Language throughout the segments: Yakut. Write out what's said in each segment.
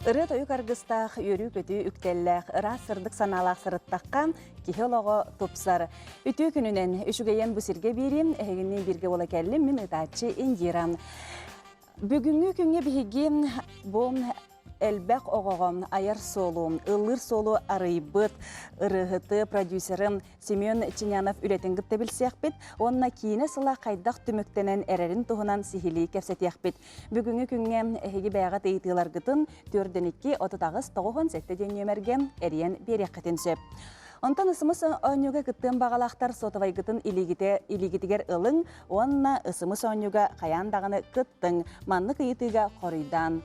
Ырыа-тойук аргыстаах, үөрүү-көтүү үктэллээх, ыраас сырдык санаалаах сырыттахха, киһи олоҕо тупсар. Үтүө күнүнэн, үчүгэйэн бу сиргэ биэриим, эһигинниин бииргэ буола кэллим, мин ытааччы Индира. Бүгүҥҥү күҥҥэ биһиги бу элбэх оҕоҕо айар суолу, ыллыыр суолу арыйбыт ырыаһыты, продюсеры Семен Чинянов үлэтин кытта билсиэхпит уонна киинэ сыла хайдах түмүктэнэн эрэрин туһунан сиһилии кэпсэтиэхпит. Бүгүҥҥү күҥҥэ эһиги бэйэҕит ыйытыыларгытын 4 2 38 97 диэн нүөмэргэ эрийэн биэриэххитин сөп. Онтон ысымыс оонньууга кыттыан баҕалаахтар сотовайгытын илиигитигэр ылыҥ уонна ысымыс оонньууга хайаан даҕаны кыттыҥ. Маннык ыйытыыга хоруйдаан.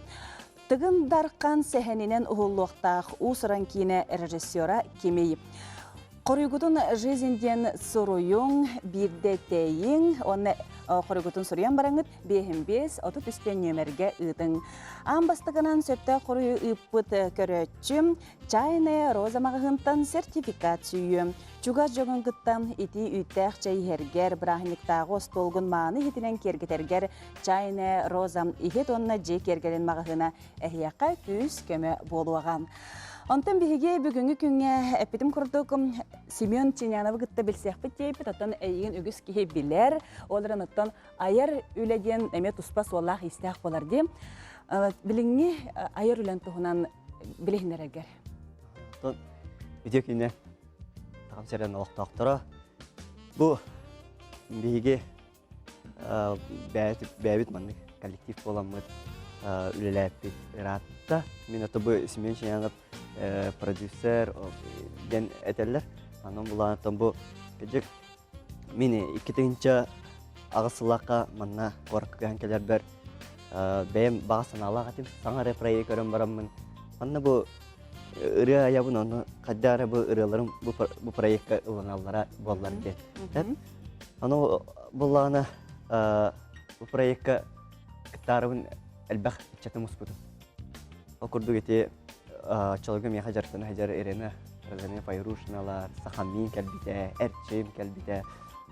Тыгын Дархан сэһэнинэн уһуллуохтаах уус-уран киинэ режиссера кимий? Хоруйгутун «Жизнь» диэн суруйуҥ, биирдэ тэйиҥ уонна хоруйгутун суруйан бараҥҥыт биэһин биэс, 33 нүөмэргэ ыытыҥ. Аан бастакынан сөптөөх хоруйу ыыппыт көрөөччү Чайная роза маҕаһыынтан сертификат сүүйүө. Чугас дьоҥун кытта итии үүттээх чэй иһэргэр, бырааһынньыктааҕы остуолгун мааны иһитинэн киэргэтэргэр Чайная роза иһит уонна дьиэ киэргэлин маҕаһыына эһиэхэ күүс-көмө буолуоҕа. Онтон биһиги бүгүҥҥү күҥҥэ эппитим курдук Семен Чиняновы кытта билсиэхпит диэбит, оттон эйигин үгүс киһи билэр. Ол эрэн оттон айар үлэ диэн эмиэ туспа суоллаах-иистээх буолар дии. Билиҥҥи айар үлэн туһунан билиһиннэрэргэр. Оттон үтүө күнү Сахам сирин олохтоохторо. Бу биһиги бэйэбит маннык коллектив буоламмыт үлэлээппит ыраатта. Мин ото бу Семен Ченянов продюсер диэн этэллэр. Онон булаанаттан бу кыдьык мин 2008 сыллаахха манна куоракка көһөн кэлэрбэр бэйэм баҕа санаалаах этим. Саҥа эрэ проект көрөн бараммын. Манна бу ырыа айабын, ону хайдах эрэ бу ырыаларым бу проекка ылыналлара буоллар диэн. Аны буллаҕына бу проекка кыттаарыбын элбэх ыччаты муспутум. Ол курдук ити оччолорго миэхэ дьарыктана сылдьар Ирина Розалина Файрушиналар, Сахамин кэлбитэ, Эрчим кэлбитэ.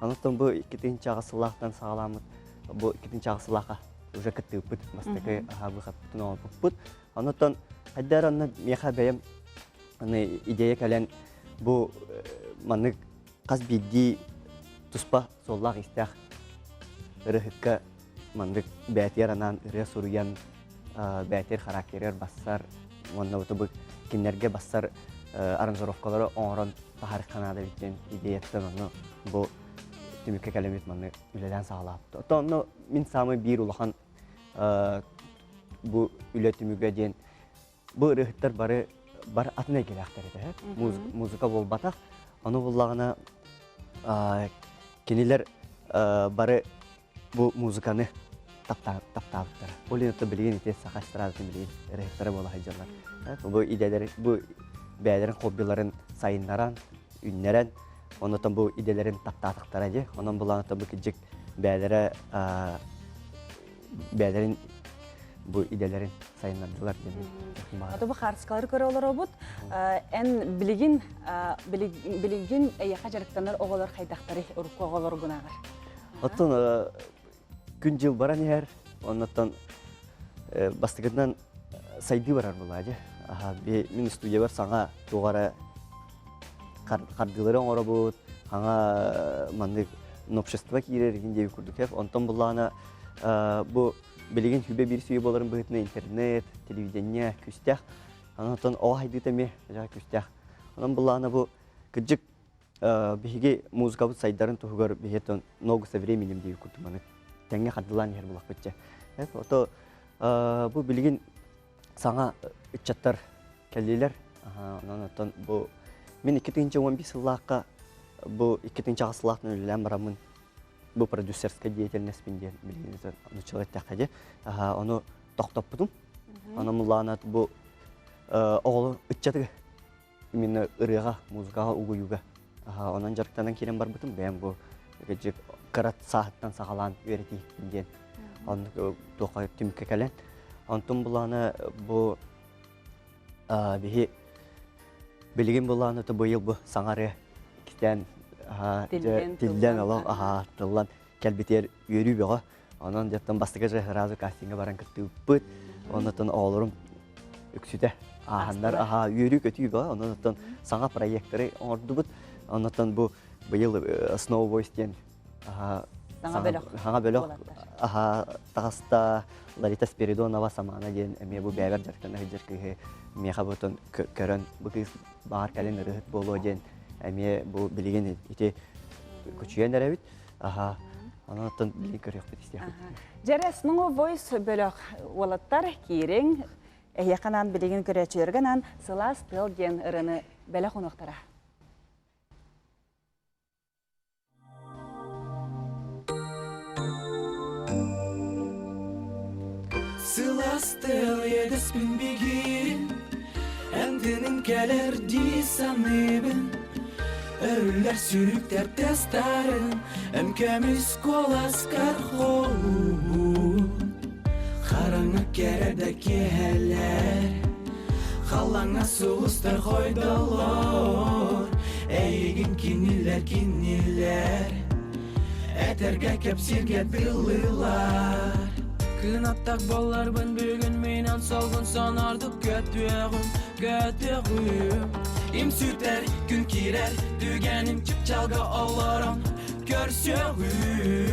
Онтон бу 2008 сыллаахтан саҕаламмыт бу 2008 сыллаахха уже кыттыыппыт бастакы аһаабыхаппытын оҥорбуппут. Онтон хайдах эрэ онно миэхэ бэйэм аны идея кэлэн бу маннык хас биирдии туспа суоллаах-иистээх ырыаһыкка маннык бээтигэр анаан ырыа суруйан бээтигэр характерыгар бассар уонна бу кинилэргэ бассар аранжировкалары оҥорон таһаарыахха наада эбит диэн идеяттан ону бу түмүккэ кэлэммит маннык үлэлээн саҕалаабыт. Оттон онно мин саамай биир улахан бу үлэ түмүгэ диэн бу ырыаһыттар бары бар атын эйгэлээхтэр этэ музыка буолбатах ону буллаҕына кинилэр бары бу музыканы таптаабыттара ол иһин билигин ити саха эстрадатын билигин ырыаһыттара буола сылдьаллар бу идэлэрин бу бэйэлэрин хоббиларын сайыннаран үннэрэн оннотон бу идэлэрин таптаатахтара дии онон булаанаттан бу кырдьык бэйэлэрэ бэйэлэрин бу идэлэрин сайыннардылар диэн Ото бу хаарыскалары көрө олоробут. Эн билигин билигин эйиэхэ дьарыктанар оҕолор хайдахтарый урукку оҕолоргунааҕар? Оттон күн-дьыл баран иһэр, оннуттан бастакытынан сайдыы барар буолаа дьэ. Мин студиябар саҥа туох эрэ хардыылары оҥоробут, хаҥа маннык новшество киирэр игин диэбит курдук Онтон буллаҕына бу билигин сүбэ биир сүүйэ буоларын быһыытынан интернет, телевидение күүстээх. Онтон оҕо хайдыыта эмиэ күүстээх. Онон буллаҕына бу кырдьык биһиги музыкабыт сайдарын туһугар биһиэтон ногу со временем диэбит курдук маны тэҥҥэ хардылаан иһэр булахпытча. Ото бу билигин саҥа ыччаттар кэллилэр. Онон оттон бу мин 2011 сыллаахха бу 2008 сыллаахтан үлэлээн бараммын бу продюсерскай деятельностьпин диэн билигин нуччалыы эттэххэ дии ону тохтоппутум. Онон муллаанат бу оҕолу ыччаты именно ырыаҕа, музыкаҕа угуйууга онон дьарыктанан киирэн барбытым. Бэйэм бу кыра сааһыттан саҕалаан үөрэтииһикпин диэн оннук туохха түмүккэ кэлэн. Онтон булаана бу биһи билигин булаана то быйыл бу саҥа ырыа иккистээн тиллэн олох тыллан кэлбитигэр үөрүү бөҕө. Онон дьэттэн бастакы же сразу кастиҥҥа баран кыттыыппыт. Оннотон оҕолорум үксүтэ ааһаннар аһаа үөрүү-көтүү бөҕө. Онон оттон саҥа проекторы оҥордубут. Оннотон бу быйыл Snow Voice диэн саҥа бөлөх саҥа бөлөх аһаа таҕыста Ларита Спиридонова Самана диэн эмиэ бу бэйэбэр дьарыктана сылдьар кыыһы миэхэ бутун көрөн бу кыыс баҕар кэлин ырыһыт буолуо диэн эмиэ бу билигин ити күчүйэн эрэбит аха онон оттон билигин көрүөхпүт истиэхпит Дьэрэ Snow Voice бөлөх уолаттар киириҥ эһиэхэ анаан билигин көрөөччүлэргэ анаан сылаас тыал диэн ырыаны бэлэх уунуохтара. Сылаас тыал иэдэспин бигиирин, эн тыынын кэлэр дии саныыбын. Өрүллэр сүрүктэр тастарын, эн көмүс куоласкар холуубун. Хараҥа кэрэ да киэһэлэр, Халлаҥҥа сулустар хойдоллор, Эйигин кинилэр кинилэр Этэргэ кэпсииргэ дылылар. Кынаттах болларбын бүгүн минан солгун сонордук көтүөҕүм, көтүөҕүм. Им сүтэр, күн киирэр, түгэним чыпчалга олорон көрсүөҕүм.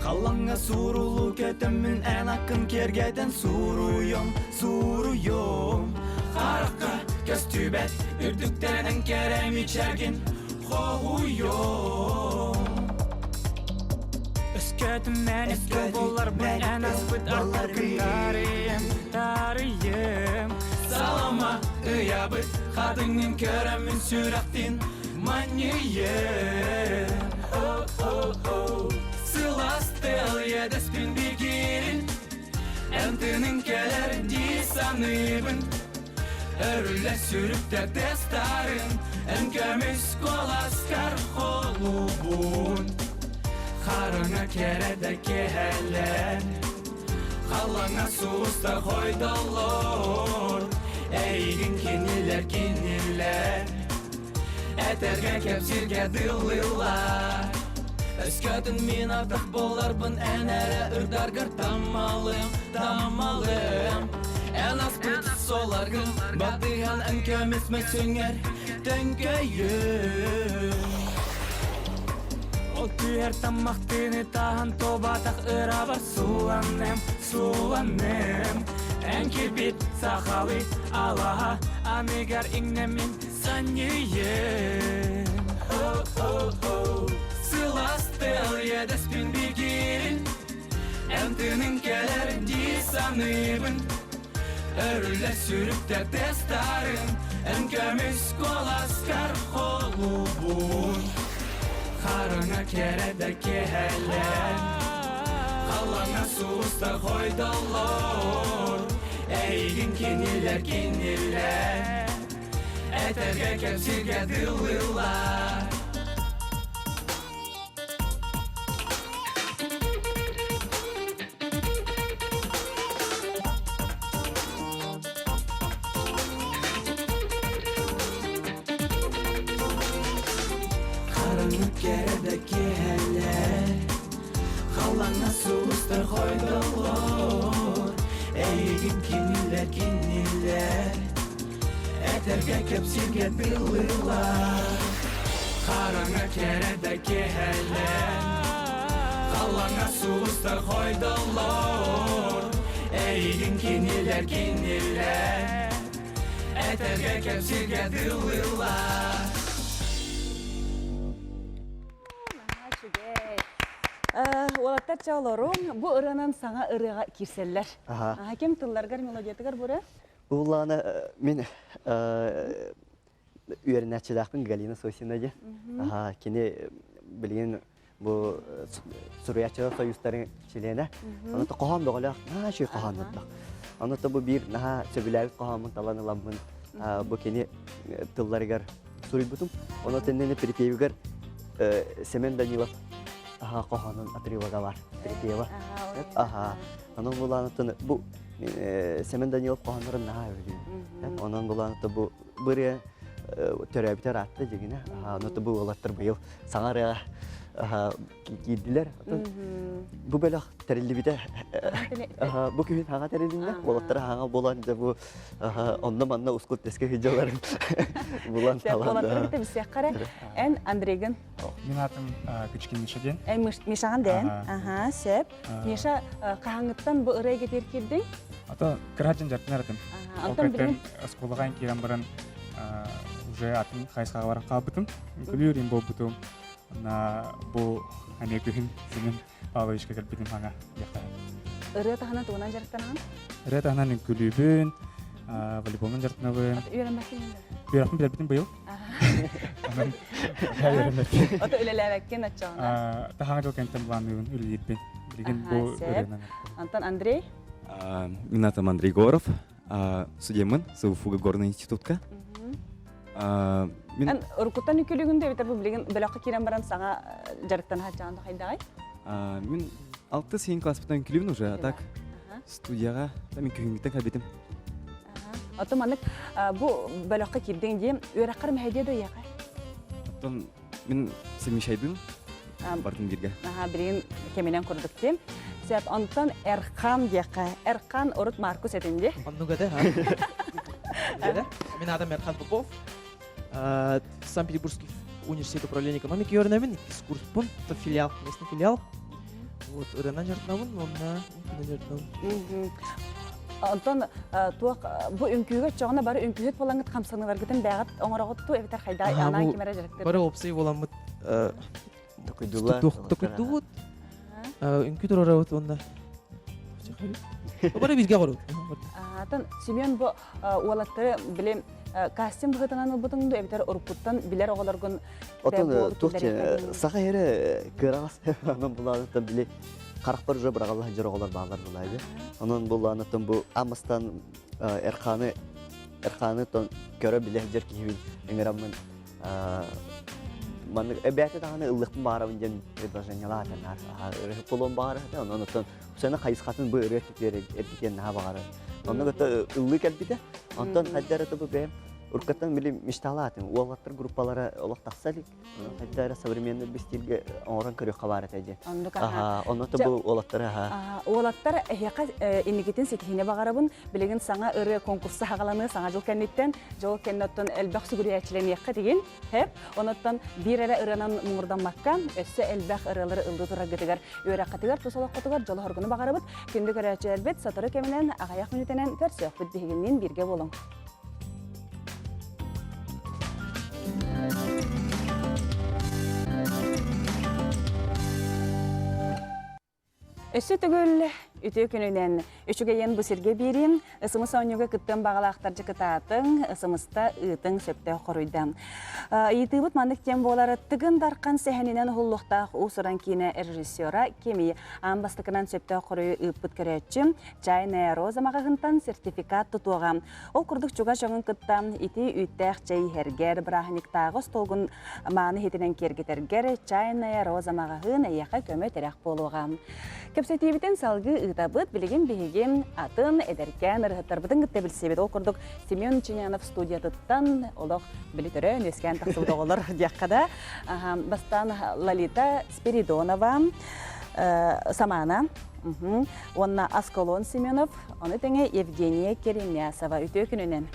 Халлаҥҥа суурулуу көтөммүн эн аккын киэргэтэн Суруйом, суруйом Харахха көстүбэт үрдүктэринэн кэрэ мичээргин хоһуйом Өскөтүн мэн өскө болларбын эн аспыт артаргын таарыйым, таарыйым Салама ыйабыт хатыҥын көрөммүн сүрэхтин манньыйым Сылаас тыал иэдэспин бигиирин Эн тыынын кэлэр дии саныыбын Өрүллэр сүрүктэр тестарын Эн көмүс куоласкар холуубун Хараҥа кэрэ да киэһэлэр Халлаҥҥа сулустар хойдоллор Эйигин кинилэр кинилэр Этэргэ кэпсииргэ дылылар Өскөтүн мин ардах буоларбын эн эрэ ырдаргар таммалым, таммалым Эн аспыт суолларгын батыһан эн көмүс мөссүҥҥэр төҥкөйүм Ол түһэр таммахтыыны тааһан тобатах ырабар сууланным, сууланным Эн кирбит сахалыы алаһа аныгар иҥнэммин Санньыйым Сылаас тыал иэдэспин бигиирин Эн тыынын кэлэр дии саныыбын Өрүллэр сүрүктэр тестарын Эн көмүс куоласкар холуубун Хараҥа кэрэ да киэһэлэр Халлаҥҥа сулустар хойдоллор Эйигин кинилэр кинилэр Этэргэ кэпсииргэ дылылар Хараҥа кэрэ да киэһэлэр Халлаҥҥа сулустар хойдоллор Эйигин кинилэр кинилэр Этэргэ кэпсииргэ дылылар Хараҥа кэрэ да киэһэлэр Халлаҥҥа сулустар хойдоллор Эйигин кинилэр кинилэр Этэргэ кэпсииргэ дылылар Үчүгэй. Уолаттар чэ олоруҥ, бу ырыанан саҥа ырыаҕа киирсэллэр. Ким тылларгар, мелодиятыгар бу ырыа? Улаана мин үөрэнээччилээхпин Галина Сосина диэн. Кини билигин бу суруйааччылар союзтарын чилиэнэ. Онон хоһоон бөҕөлөөх, наһаа үчүгэй хоһооннордоох. Онон бу биир наһаа сөбүлээбит хоһооммун талан ыламмын бу кини тылларыгар суруйбутум. Онон тэннэни припевигэр Семен Данилов хоһоонун отрывога бар. Припева. Аха. Онон булаанаттан бу Семен Данилов хоһооннорун наһаа өлүү. Онон булаанатта бу бырыа төрөөбүтэ ыраатта дьигинэ. Онон бу уолаттар быйыл саҥа ырыа. киирдилэр. Бу бөлөх тэриллибитэ бу күһүн хаҥа тэрилиннэ. Уолаттара хаҥа буолан дьэ бу онно-манна ускут тэскэ сылдьалларын булан талан. Уолаттары кытта билсиэххэ Эн Андрейгын. Мин аатым Кычкин Миша диэн. Эн Мишаҕын дээн. Аха, сөп. Миша хаһаҥыттан бу ырыа кэтиир киирдиҥ? Ата кыра дьон дьартын аратым. Онтон билигин оскуолаҕа киирэн баран уже атын хайысхаҕа баран хаалбытым. Күлүүр им буолбутум. На бу эмиэ күһүн Семен Павловичка кэлбитим хаҥа диэххэ. Ырыа таһынан тугунан дьарыктанаҕын? Ырыа таһынан үҥкүүлүүбүн, волейболунан дьарыктанабын. Үөрэммэккин Үөрэхпин бүтэрбитим быйыл. Онон үөрэммэккин. Ото үлэлээбэккин оччоҕуна? Таһаҥа дьыл кэнтэн былаанныыбын, үлэлиирбин. Билигин бу ырыанан. Антон Андрей? Мин атым Андрей Егоров. Судьяммын СВФУга горный институтка. Мин уруккуттан үкүлүгүн да эбэтэр бу билигин бөлөххө киирэн баран саҥа дьарыктана сылдьаҕын да хайдаҕай? Мин алты сиин класспыттан үҥкүлүүбүн уже, а так студияҕа мин күһүҥҥүттэн кэлбитим. Оттон маннык бу бөлөххө киирдиҥ дии, үөрэххэр мэһэйдиэ да ийэхэ? Оттон Мин совмещайдым бартын бирге. Аха, билигин кэминэн курдук дии. Сөп, онтон Эрхан диэххэ. Эрхан урут Маркус этин дии. Оннуга да, Мин аатым Эрхан Попов. Санкт-Петербургский университет управления экономики үөрэнэбин, иккис курспун, это филиал, местный филиал. Вот, ырыанан дьарыктанабын, уонна үҥкүүнэн дьарыктанабын. Онтон туох бу үҥкүүгэ оччоҕуна бары үҥкүүһүт буолаҥҥыт хамсаныыларгытын бэйэҕит оҥороҕуттуу эбэтэр хайдах анаан ким эрэ дьарыктыыр? Бары уопсай буоламмыт Токуйдулар. Токуйдубут. Үҥкүү туруорабыт уонна бары бииргэ оҕоробут. Атын Семен бу уолаттары били кастинг быһыытынан ылбытыҥ дуу эбэтэр уруккуттан билэр оҕолоргун Отон туох саха эрэ кыараҕас анан булаанаттан били харахпар уже быраҕалла сылдьар оҕолор бааллар булаайы. Онон булаанаттан бу амастан Эрханы Эрханы тон көрө билэ сылдьар киһибин ыҥыраммын маннык эбээтэ даҕаны ыллыхпын баҕарабын диэн предложениелаах этэн ырыһык буолуон баҕарар этэ онон оттон сцена хайысхатын бу ырыа түтүөр эргитиэн наһаа баҕарар онно кытта ыллыы кэлбитэ онтон хайда эрэ бу бэйэм Уруккаттан били мечталаатым. Уолаттар группалара олох тахса илик. Онон хайда эрэ современный стильгэ оҥорон көрүөххэ баар этэ диэн. Оннук аха. Онно бу уолаттары аха. Уолаттар эһиэхэ инникитин ситиһиини баҕарабын. Билигин саҥа ырыа конкурса хаҕаланыы саҥа дьыл кэнниттэн дьол кэнниттэн элбэх сүгүрүйээччилэниэххэ тигин. Хэп. Онуттан биир эрэ ырыанан муҥурдаммакка, өссө элбэх ырыалары ыллыы тураргытыгар, үөрэххитигэр, тус олоххутугар дьолу-соргуну баҕарабыт. Күндү көрөөччүлэрбит, сотору кэминэн аҕыйах мүнүүтэнэн көрсүөхпүт биһигинниин бииргэ буолуҥ. Өссө төгүл үтүө күнүнэн үчүгэйин бу сиргэ биэриим. СМС оонньууга кыттыан баҕалаахтар кытаатыҥ, СМС-та ыытыҥ сөптөөх хоруйда. Ыйытыыбыт маннык диэн буолар Тыгын Дархан сэһэнинэн уһуллуохтаах уус-уран киинэ режиссера кимий? Аан бастакынан сөптөөх хоруйу ыыппыт көрөөччү Чайная роза маҕаһыынтан сертификат тутуоҕа. Ол курдук чугас дьоҥун кытта ити үүттээх чэй иһэргэр, бырааһынньыктааҕы остуолгун мааны иһитинэн киэргэтэргэр «Чайная роза» маҕаһыын эйиэхэ көмө-тирэх буолуоҕа. Кэпсэтиибитин салгыы ыытабыт. Билигин биһиги атын эдэркээн ырыһыттарбытын кытта билсибит. Ол курдук Семен Чинянов студиятыттан олох били төрөөн үөскээн тахсыбыт оҕолор диэххэ да. Бастаан Лолита Спиридонова, Самана уонна Аскалон Семенов Ону тэҥэ Евгения Керемясова үтүө күнүнэн.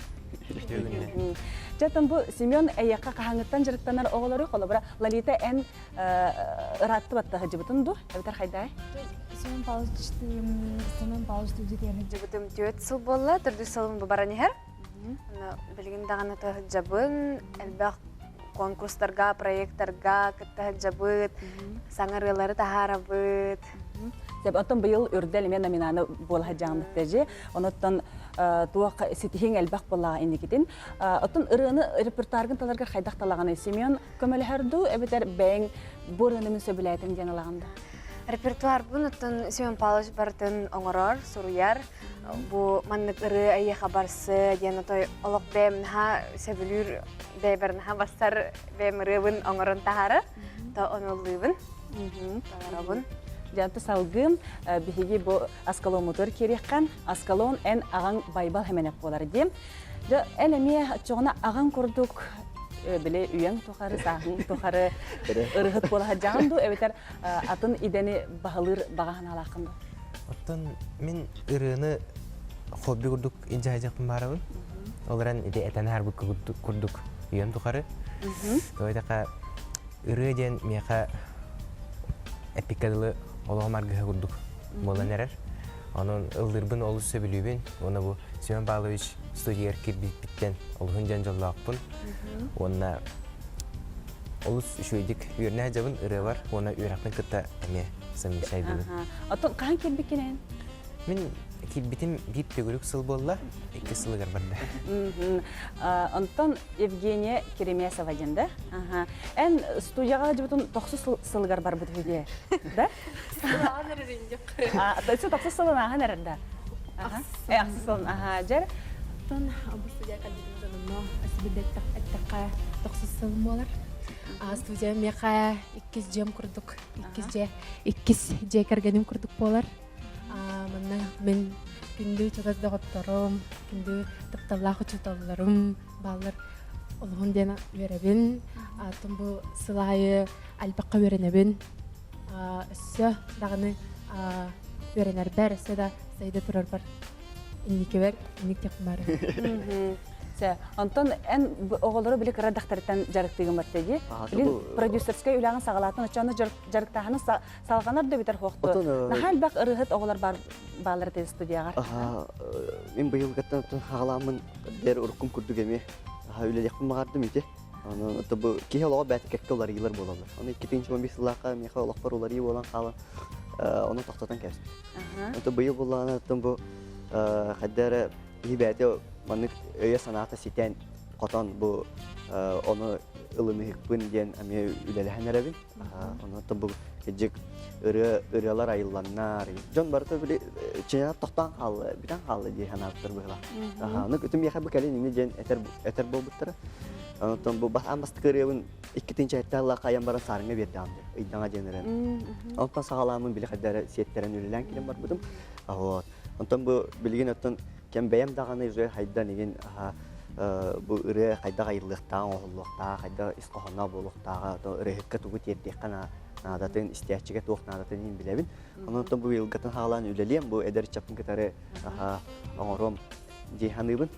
Үтүө күнүнэн. Дьэ, бу Семен эйиэхэ хаһааҥҥыттан дьарыктанар оҕолору, холобура, Лолита эн ыраатты батта сылдьыбытын дуу, эбэтэр хайдай? Семен Павлович Семен Павлович студиятыгар сылдьыбытым түөрт сыл буолла, төрдүс сылым бу баран иһэр. Билигин даҕаны сылдьабын, элбэх конкурстарга, проекттарга кытта сылдьабыт, саҥа ырыалары таһаарабыт. Сөп, оттон быйыл үрдэл эмиэ номинаны буола сылдьаҕын Онуттан туох ситиһиҥ элбэх буоллаҕа инникитин. Оттон ырыаны репертуаргын таларгар хайдах талаҕыный? Семен көмөлөһөр дуу, эбэтэр бэйэҥ бу ырыаны мин сөбүлээтим диэн ылаҕын да? Репертуарбын оттон Семен Павлович барытын оҥорор, суруйар. Бу маннык ырыа эйиэхэ барсы диэн отой олох бэйэм наһаа сөбүлүүр бэйэбэр наһаа барсар бэйэм ырыабын оҥорон таһаарар. То ону ыллыыбын. Толоробун. Дьэ, салгыы биһиги бу Аскаломмутугар киириэххэ. Аскалон эн аҕаҥ Байбал Хэмэнэп буолар дии. Дьэ, эн эмиэ оччоҕуна аҕаҥ курдук били үйэҥ тухары, сааһыҥ тухары ырыһыт буола сылдьаҕын дуу, эбэтэр атын идэни баһылыыр баҕа санаалааххын дуу? Оттон мин ырыаны хобби курдук илдьэ сылдьыахпын баарабын. Ол эрэн ити этэн аһарбыт курдук үйэм тухары. Тоҕо диэтэххэ, ырыа диэн миэхэ эппиккэ дылы олоҕум аргыһа курдук буолан эрэр. Онон ыллыырбын олус сөбүлүүбүн. Уонна бу Семен Павлович студияҕар киирбиппиттэн олуһун дьон дьоллоохпун. Уонна олус үчүгэйдик үөрэнэ сылдьабын ырыабар уонна үөрэхпин кытта эмиэ совмещайдыбын. Оттон хаһан киирбиккин эн? Мин киирбитим биир төгүрүк сыл буолла, иккис сылыгар барда. Онтон Евгения Керемесова диэн да? Эн студияҕа сылдьыбытын тохсус сылыгар барбыт үһү дии, да? Өссө тохсус сылын ааһан эрэр да? Ахсыс сылын аха дьэр. Оттон бу студия кэлбитим дьонумно эттэххэ тохсус сылым буолар. Студия миэхэ иккис дьиэм курдук, иккис дьиэ, иккис дьиэ кэргэним курдук буолар. Манна мин күндү чугас доҕотторум, күндү тапталлаах учууталларым бааллар олуһун диэн үөрэбин. Оттон бу сыл аайы элбэххэ үөрэнэбин. Өссө даҕаны үөрэнэрбэр, өссө да сайда турарбар инникибэр инник баар. Сэ, онтон эн оҕолору били кыра дахтарыттан дьарыктыыгын барта дии. Билин продюсерскай үлэҕин саҕалаатын оччону дьарыктааһыны салҕанар да бүтэр хуохту. Наһаа элбэх ырыһыт оҕолор бар баалар этэ студияҕар. Мин быйылгаттан оттон хаҕалааммын дэр уруккум курдук эмиэ үлэлиэхпин баҕардым ити. Онон бу киһи олоҕо бэйэтэ кэккэ уларыйыылар буолаллар. Ону 2015 сыллаахха миэхэ олохпор уларыйыы буолан хаалан ону тохтотон кэбиспит. Онтон быйыл буллаҕына оттон бу хайда эрэ киһи бэйэтэ маннык өйө-санаата ситэн хотон бу ону ылыныһыкпын диэн эмиэ үлэлэһэн эрэбин. Онон бу кырдьык ырыа ырыалар айылланнар. Дьон барыта били чэйэр тохтоон хаалла, бүтэн хаалла дии санаабыттар быһыылаах. Аны күтүм миэхэ бу кэлин ини диэн этэр этэр буолбуттара. Онтон бу аан бастакы ырыабын иккитин чэйтэ хайан баран саарыҥҥа биэрдэҕим диэн, ыйдаҥа диэн ырыаны. Онтон саҕалааммын били хайда эрэ сиэттэрэн үлэлээн кэлэн барбытым. Вот. Онтон бу билигин оттон кэм бэйэм даҕаны уже хайдан игин бу ырыа хайдах айыллыахтааҕа, оҥоһуллуохтааҕа, хайдах ис хоһооно буолуохтааҕа, то ырыаһыкка тугу тиэрдиэххэ наадатын, истээччигэ туох наадатын иһин билэбин. Онон бу ыйылгатын хаалаан үлэлиэм, бу эдэр ыччаппын кытары оҥоруом дии саныыбын.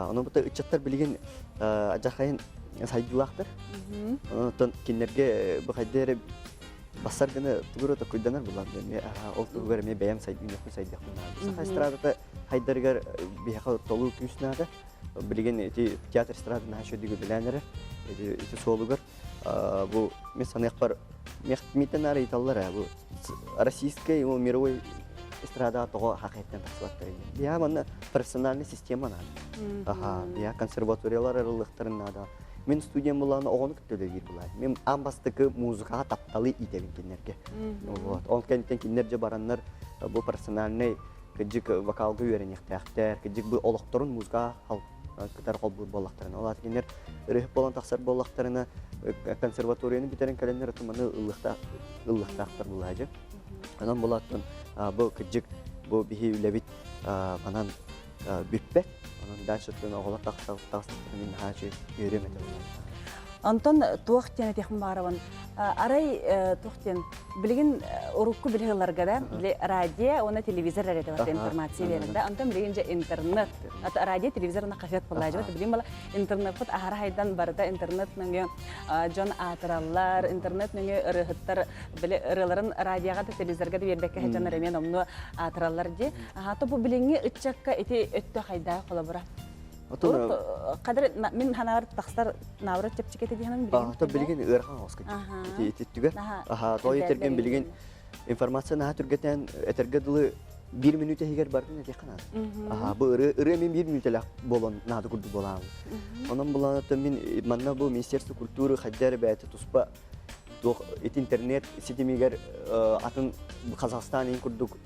Онон бу ыччаттар билигин адьахайын сайдыылаахтар. Онон кинилэргэ бу хайда эрэ бассар гына тугу эрэ токуйданар булар эмиэ ол туһугар эмиэ бэйэм сайдыахпын сайдыахпын наада. Саха эстрадата хайдарыгар биһиэхэ толуу күүс наада. Билигин ити театр эстрада наһаа үчүгэйдик үлэлээн эрэр. Ити ити суолугар бу мен саныахпар миттен наар ыйыталлар ээ бу российскай мировой эстрада тоҕо хакыйаттан тахсыбаттар Биһа манна профессиональный система наада. Аха, биһа консерваториялар арыллыахтарын наада. Мин студиям булааны оҕону кытта үлэлиир булаан. Мин аан бастакы музыкаҕа тапталы иитэбин кинилэргэ. Вот. Ол кэнниттэн кинилэр дьэ бараннар бу профессиональный кыдьык вокалга үөрэниэхтээхтэр, кыдьык бу олохторун музыка кытары холбуур буоллахтарына. Ол аата кинилэр ырыһык буолан тахсар буоллахтарына консерваторияны бүтэрэн кэлэннэр отуманы ыллыахтаахтар булаажы. Онон булааттан бу кыдьык бу биһи үлэбит манан бүппэт. Онон дальше оҕолор тахсар мин наһаа үөрүөм этэ буолар. Онтон туох диэн этиэхпин баҕарабын. Арай туох диэн билигин урукку билиһыларга да били радио уонна телевизор эрэ этэ информация берер да. Онтон билигин же интернет. Радио телевизор уонна хаһыат буоллаажыбат. Билигин бала интернеппыт аһара хайдан барыта интернет нөҥүө дьон аатыраллар, интернет нөҥүө ырыаһыттар били ырыаларын радиоға да телевизорга да биэрбэккэ сылдьаннар эмиэ номнуо аатыраллар дии. Аха бу билиҥҥи ыччакка ити өттө хайдаа холобура. Урут кадр мин ханаабар тахсар наоборот чэпчэки диһанан билигин. То билигин ыарахан оҕуска ити ити түгэр. Аха той этэрген билигин информация наһаа түргэтэн этэргэ дылы биир мүнүүтэ иһигэр бардын этиэххэ наада. Аха бу ырыа ырыа мин биир мүнүүтэлээх буолан наада курдук буолаабын. Онон булаанаттан мин манна бу Министерство культуры хайда эрэ бэйэтэ туспа туох ити интернет ситимигэр атын Казахстан иин курдук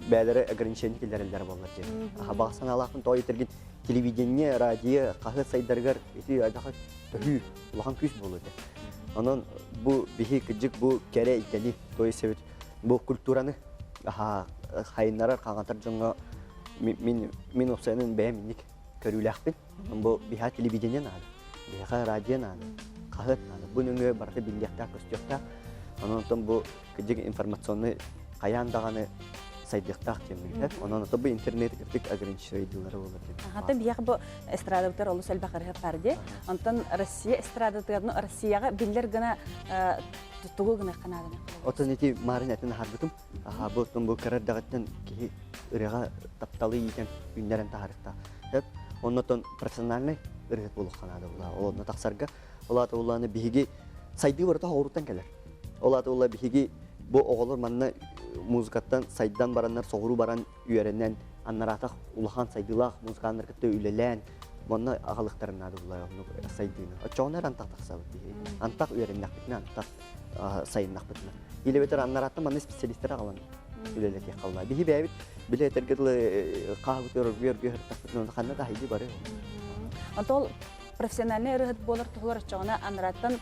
бээлэрэ ограничение киллэрэллэр буоллар диэн. Аха баҕа санаалаахпын тоҕо этэргин телевидение, радио, хаһыат сайдарыгар ити айдаха төһүү улахан күүс буолуо этэ. Онон бу биһи кыдьык бу кэрэ эйгэни, то есть бу культураны аха хайыннарар хаҥатар дьоҥҥо мин мин уопсайынан бэйэм инник көрүүлээхпин. Бу биһа телевидение наада. Биһиэхэ радио наада, хаһыат наада. Бу нөҥүө барыта биллиэхтээх, көстүөхтээх. Онон оттон бу кырдьык информационный хайаан даҕаны сайдыахтаах диэн билэр. Онон ото бу интернет кырдьык ограничивайдыылара буолар диэн. Ата биһиэхэ бу эстрадабытыгар олус элбэх ырыһыт бар дии. Онтон Россия эстрадатыгар, ну Россияҕа биллэр гына тугу гыныахха нааданы? Отон ити маарын этин аһарбытым. Аха бу оттон бу кыра эрдэҕиттэн киһи ырыаҕа тапталы иитэн үүннэрэн таһаарыахтаах. Сөп. Оннотон профессиональный ырыаһыт буолуохха наада буолла. Ол онно тахсарга ол аата буоллаҕына биһиги сайдыы барыта оҕуруттан кэлэр. Ол аата буолла биһиги бу оҕолор манна музыкаттан сайдан бараннар соҕуруу баран үөрэнэн аннараатах улахан сайдыылаах музыканнар кытта үлэлээн манна аҕалыахтарын наада буолла оннук сайдыыны. Оччоҕуна эрэ антах тахсабыт биһиги. Антах үөрэннэхпитинэ антах сайыннахпытына. Или бэтэр аннарааттан манна специалистер аҕалан үлэлэтиэх халла. Биһи бэйэбит билэ этэргэ дылы хаабытыгар өргү өргү ханна да хайдыы бары. Онтон профессиональный ырыһыт буолар туһугар оччоҕуна анараттан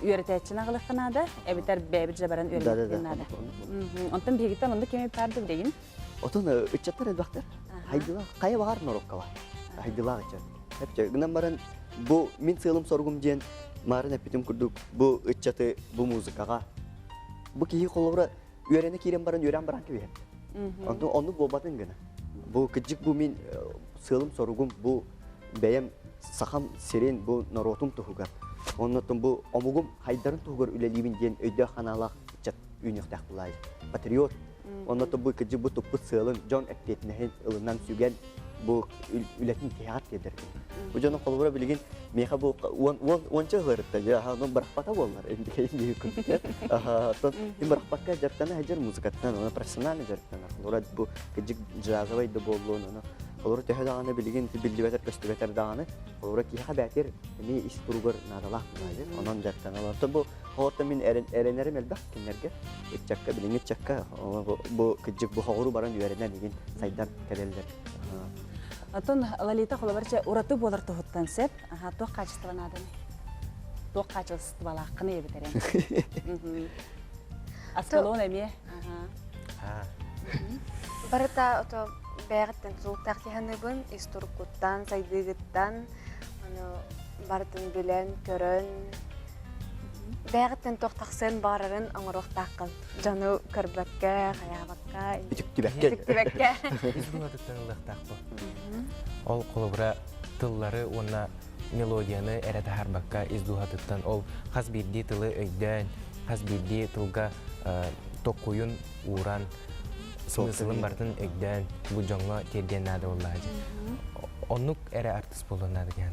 үөрэтээччини аҕалыахха наада, эбэтэр бэйэбит же баран үөрэтиэххэ наада. Онтон биһигиттэн оннук кэми баарды билигин. Отон ыччаттар элбэхтэр. Хайдылаах, хайа баҕар норуокка бар. Хайдылаах ыччат. Эпчэ, гынан баран бу мин сыалым-соругум диэн маарын эппитим курдук бу ыччаты бу музыкаҕа бу киһи холобура үөрэнэ киирэн баран үөрэн баран кэбиһэр. Онтон оннук буолбатын гына. Бу кыдьык бу мин сыалым-соругум бу бэйэм сахам сирин бу норуотум туһугар оннотон бу омугум хайдарын туһугар үлэлиибин диэн өйдөөх санаалаах ыччат үүнүөхтээх былаай. Патриот. Оннотон бу кыдьык бу туппут сыалын дьон эппиэтинэһин ылынан сүгэн бу үлэтин тиһэҕэр тиэрдэр. Бу дьону холобура билигин миэхэ бу уонча ыһыларытта дьэ аха онон бырахпата буоллар эндикейин дии курдук аха оттон им бырахпакка дьарыктана сылдьар музыкаттан уонна профессионально дьарыктанар холобура бу кыдьык джазовай да буоллун ону холобура төһө даҕаны билигин биллибэтэр көстүбэтэр даҕаны холобура киһиэхэ бээтир эмиэ ис туругар наадалаах онон дьарыктаналар бу Оттон мин эрэнэрим элбэх кинилэргэ. Ыччакка, билиҥҥи ыччакка бу кыдьык бу хоҕуру баран үөрэнэн игин сайдан кэлэллэр. Оттон Лолита холобурча ураты буолар туһуттан сөп. Аха, туох хаачыстыба нааданы? Туох хаачыстыбалааххыный эбитэрэн? Аскалон эмиэ. Барыта ото бэйэҕиттэн тутулуктаах киһи ис туруккуттан, сайдыыгыттан, аны барытын билэн, көрөн, бэйэҕиттэн туох тахсыан баҕарарын оҥоруохтааххын. Дьону көрбөккө, хайаабакка, үтүктүбэккэ. Үтүктүбэккэ. Ис дууһатыттан ылыахтаахпын. Ол холобура тыллары уонна мелодияны эрэ таһаарбакка ис дууһатыттан ол хас биирдии тылы өйдөөн, хас биирдии тылга токкуйун ууран, смыслын барытын өйдөөн бу дьоҥҥо тиэрдиэн наада буоллаҕа дии. Оннук эрэ артыыс буолуон наада диэн.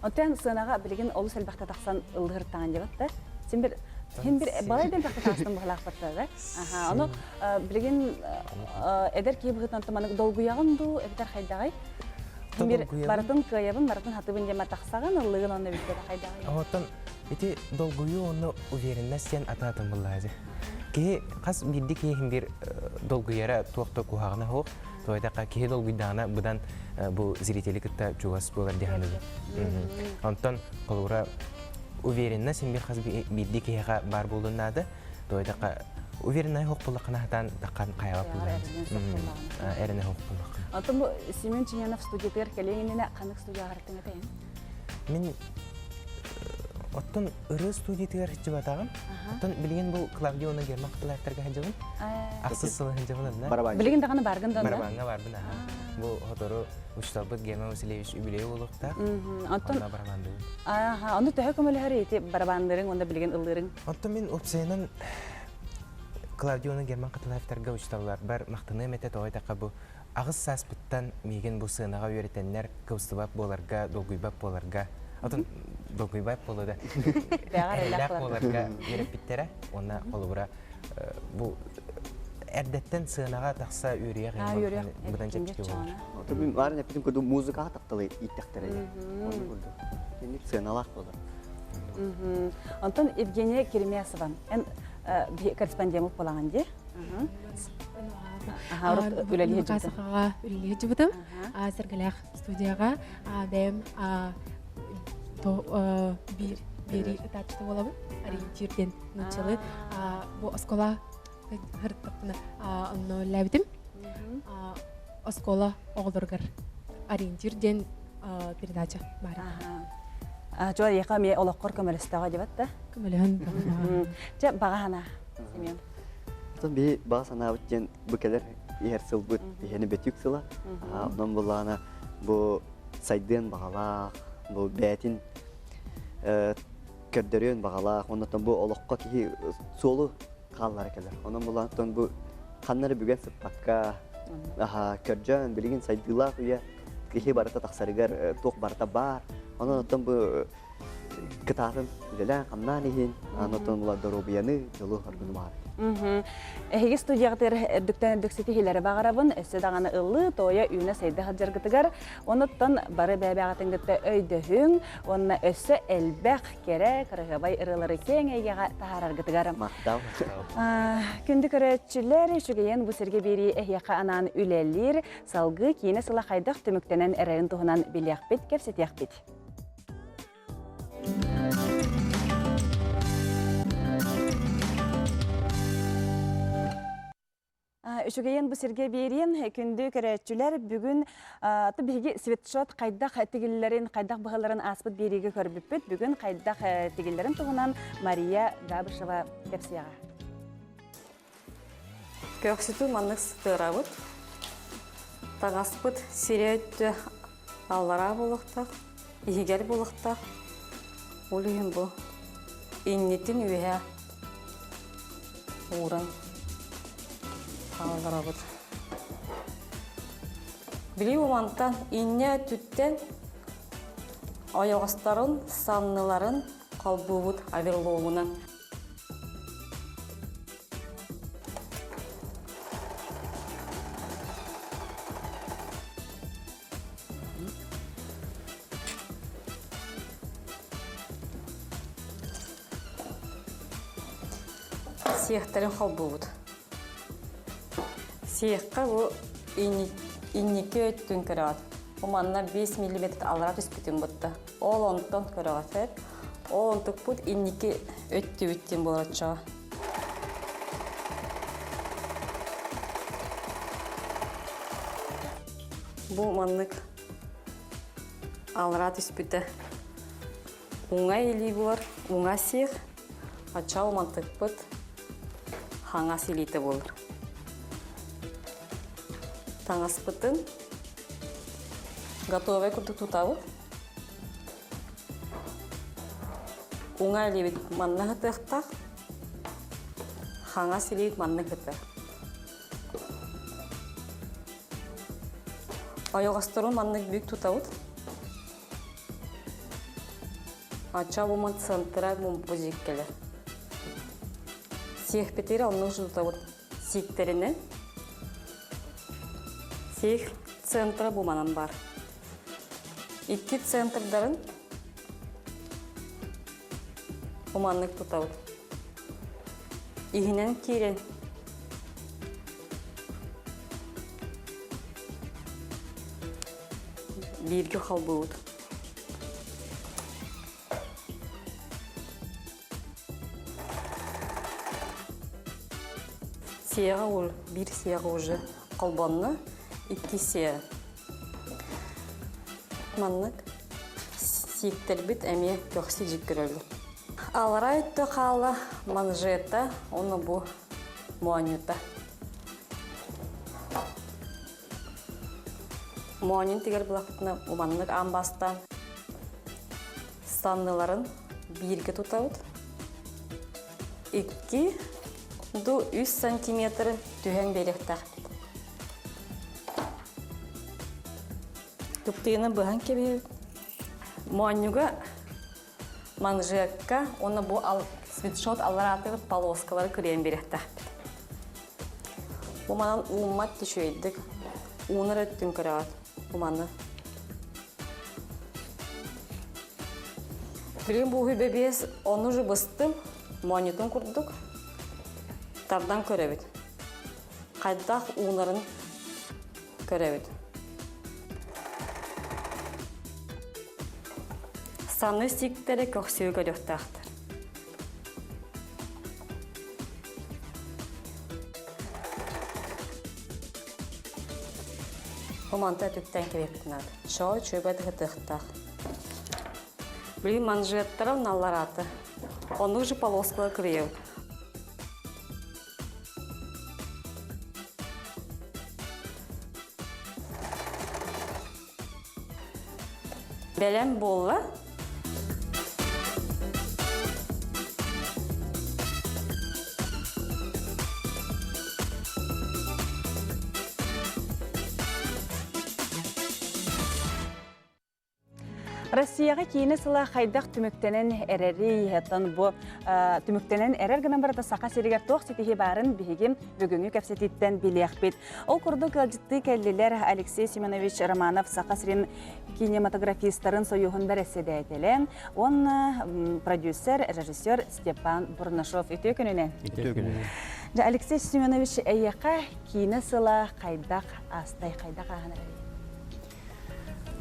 Оттон сыанаҕа билигин олус элбэхтэ тахсан ыллыһыртаан дьабат да. Син бир син бир балай да элбэхтэ таастан быһалаахпаттар да. Аха, ону билигин эдэр киһи быһыытынан туманык долгуйаҕын дуу, эбэтэр хайдаҕай? Бир барытын кыайабын, барытын хатыбын диэн тахсаҕын, ыллыгын онно бүттэ хайдаҕай? Оттон ити долгуйуу онно уверенность диэн атын-атын буллаҕа Киһи хас биирдии киһи бир долгуйара туох да куһаҕана суох. Тоҕо киһи долгуйдаҕына быдан бу зрители кытта чугас буолар дии саныыбын. Онтон холобура уверенность бир хас биирдии киһиэхэ баар буолуон наада. Тоҕо увереннай суох буоллаххына сатаан таххан хайаҕа буоллаҕына. Эрэнэ суох буоллаххына. Оттон бу Семен Ченянов студиятыгар кэлиэҥ иннинэ ханнык студияҕа барыттыҥ этэй? Мин оттон ырыа студиятыгар сылдьыбатаҕым. Оттон билигин бу Клавдия уонна Герман Хатылаевтарга сылдьабын. Ахсыс сыл сылдьабын онно. Билигин даҕаны баргын да Барабаҥҥа барбын аха. Бу сотору учууталбыт Герман Васильевич үбүлүөйэ буолуохтаах. Оттон барабаандыыбын. Аха, ону төһө көмөлөһөр ити барабааннырыҥ уонна билигин ыллыырыҥ? Оттон мин уопсайынан Клавдия уонна Герман Хатылаевтарга учууталларбар махтаныам этэ тоҕо диэтэххэ бу аҕыс сааспыттан миигин бу сыанаҕа үөрэтэннэр кыбыстыбат буоларга, долгуйбат буоларга, отон долгуйбат буолуо да, эрэллээх буоларга үөрэппиттэрэ. Уонна холобура бу эрдэттэн сыанаҕа тахса үөрүйэх быдан чэпчэки буолар. Отон мин баарын эппитим курдук музыкаҕа тапталы ииттэхтэрэ. Оннук курдук. Итинник сыаналаах буолар. Онтон Евгения Керемясова, эн корреспондент буолаҕын дии? Сахаҕа үлэлии сылдьыбытым. Сэргэлээх студияҕа бэйэм биир биэрии ытааччыта буолабын. Ориентир диэн нууччалыы. Бу оскуола һырыттахпына онно үлэлээбитим. Оскуола оҕолоругар ориентир диэн передача баар. Чуо эйиэхэ эмиэ олоххор көмөлөстөҕө дебат да? Көмөлөһөн. Чэ, баҕа санаа, Семен. Оттон биһи баҕа санаабыт диэн бу кэлэр иһэр сылбыт иһэни бөтүк сыла. Онон буллаҕына бу сайдыан баҕалаах, бу бэйэтин көрдөрүөн баҕалаах, оннотон бу олоххо киһи суолу хааллара кэлэр. Онон булаантан бу ханна эрэ бүгэн сыппакка, аха, көрдьөөн билигин сайдыылаах үйэ киһи барыта тахсарыгар туох барыта баар. Онон оттон бу кытаатын үлэлээн хамнаан иһин, онон була доруобуйаны, дьолу оргуну баҕарабын. Эһиги студияҕытыгар үрдүктэн үрдүк ситиһиилэри баҕарабын, өссө даҕаны ыллыы, туойа, үүнэ сайда сылдьаргытыгар, онуттан бары бэйэ-бэйэҕитин кытта өйдөһүҥ уонна өссө элбэх кэрэ, кыраһыабай ырыалары киэҥ эйгэҕэ таһаараргытыгар. Махтал. Күндү көрөөччүлэр, үчүгэйин бу сиргэ биэрии эһиэхэ анаан үлэлиир, салгыы киинэ сыла хайдах түмүктэнэн эрэрин туһунан билиэхпит, кэпсэтиэхпит. Үчүгэйин бу сиргэ биэриэн күндү көрөөччүлэр бүгүн биһиги свитшот хайдах тигиллэрин, хайдах быһаларын ааспыт биэриигэ көрбүппүт. Бүгүн хайдах тигиллэрин туһунан Мария Габышева кэпсиэҕэ. Көхсүтү маннык сытыарабыт. Таҥаспыт сирэ өттө аллараа буолуохтаах, иһигэр буолуохтаах. Ол иһин бу иннитин үөһэ ууран хаалларабыт. Били мантан инньэ өттүттэн ойоҕосторун, санныларын холбуубут оверлогунан. Сиэхтэрин холбуубут. Сиэххэ бу инники өттүн көрөҕүт. Бу манна 5 мм аллара түспүтүн бутта. Ол онтон көрөҕүт. Ол онтукпут инники өттүбүт диэн буолар оччоҕо. Бу маннык аллара түспүтэ уҥа илии буолар, уҥа сиэх, оччоҕо мантыкпыт хаҥас илиитэ буолар. Таҥаспытын готовай курдук тутабыт. Уҥа илиибит манна сытыахтаах, хаҥас илиибит манна сытар. Ойоҕосторун маннык бүк тутабыт. Ача буман центра мумпу кэлэр. Сиэхпитигэр оннук тутабыт сииктэринэн. Сиэх центра буманан бар. Икки центрдарын уманнык тутабыт. Иһинэн киирэн бииргэ холбуубут. Сиэҕэ биир сиэҕэ уже холбонно, икки сиэ. Маннык сииктэрбит эмиэ көхсү дьик көрөллөр. Алараа өттө хаала манжета, уонна бу моонньута. Моонньун тигэр булахпытына уманнык аан бастаан санныларын бииргэ тутабыт. Икки ду үс сантиметр түһэн биэриэхтээхпит. Туптыйаны быһан кэбиһэбит. Моонньуга манжетка уонна бу свитшот аллараатыгар полоскалары кырыйан биэриэхтээхпит. Бу манан ууммат үчүгэйдик уунар өттүн көрөҕүт бу маны. Билигин бу уһуй бэбиэс ону же быстым моонньутун курдук тардан көрөбүт. Хайдах уунарын көрөбүт. Санны сииктэри көхсүгү көрүөхтээхтэр. Бу манта өтүктэн кэбиэппит наада. Шоо үчүгэйбэ тыһытыахтаах. Билигин манжеттара уналлараата. Оннук же полоскалар кырыйабыт. Бэлэм буолла. Россияҕа киинэ сыла хайдах түмүктэнэн эрэрий, оттон бу түмүктэнэн эрэр гынан барыта Саха сиригэр туох ситиһии баарын биһиги бүгүҥҥү кэпсэтииттэн билиэхпит. Ол курдук ыалдьыттыы кэллилэр Алексей Семенович Романов Саха сирин кинематографистарын союһун бэрэссэдээтэлэ уонна продюсер, режиссер Степан Бурнашов. Үтүө күнүнэн. Үтүө күнүнэн. Дьэ, Алексей Семенович, эйиэхэ киинэ сыла хайдах аастай, хайдах ааһан эрэрий?